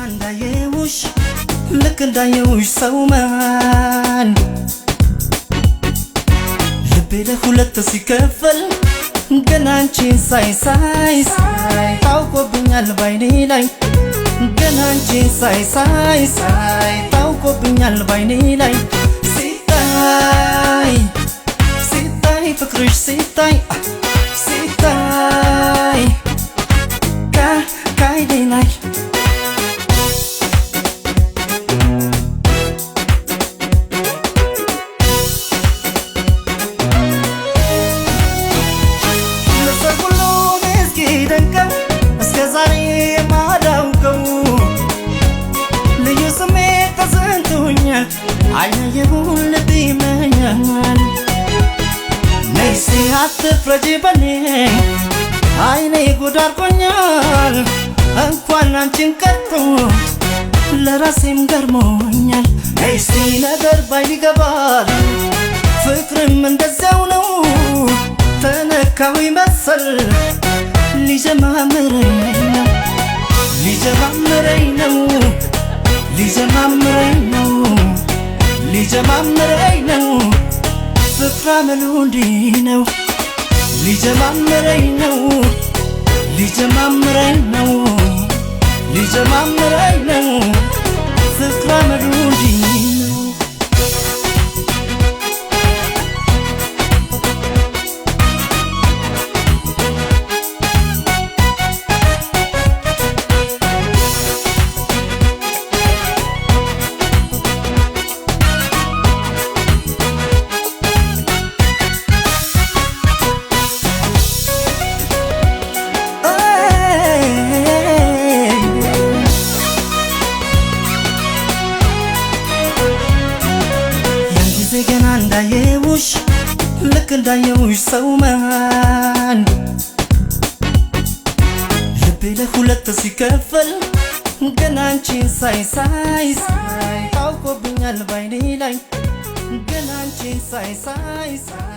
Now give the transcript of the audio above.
እንዳየውሽ ልክ እንዳየውሽ ሰው ማን ልቤ ለሁለት ሲከፈል ገና አንቺን ሳይ ሳይ ሳይ ታውቆብኛል ባይኔ ላይ ገና አንቺን ሳይ ሳይ ሳይ ታውቆብኛል ባይኔ ላይ ሲታይ ሲታይ ፍቅርሽ ሲታይ ሲታይ ካይኔ ላይ ልዩ ስሜት ተሰምቶኛል አያየሁን ልቤ ይመኛል ነይ እስቲ አትፍረጂ በኔ አይኔ ጉድ አድርጎኛል እንኳን አንቺን ቀርቶ ለራሴም ገርሞኛል ነይ እስቲ ነገር ባይን ይገባል ፍቅርም እንደዚያው ነው ተነካሁ መሰል ሊጀማምረኝ ነው ሊጀማምረኝ ነው ሊጀማምረኝ ነው ሊጀማምረኝ ነው ፍቅር አመሉ እንዲህ ነው ሊጀማምረኝ ነው ሊጀማምረኝ ነው ሊጀማምረኝ ነው ፍቅር አመሉ እንዲህ ነው። ገና እንዳየውሽ ልክ እንዳየውሽ ሰው ማን ልቤ ለሁለት ሲከፈል ገና አንቺን ሳይ ሳይ ሳይ ታውቆብኛል ባይኔ ላይ ገና አንቺን ሳይ ሳይ ሳይ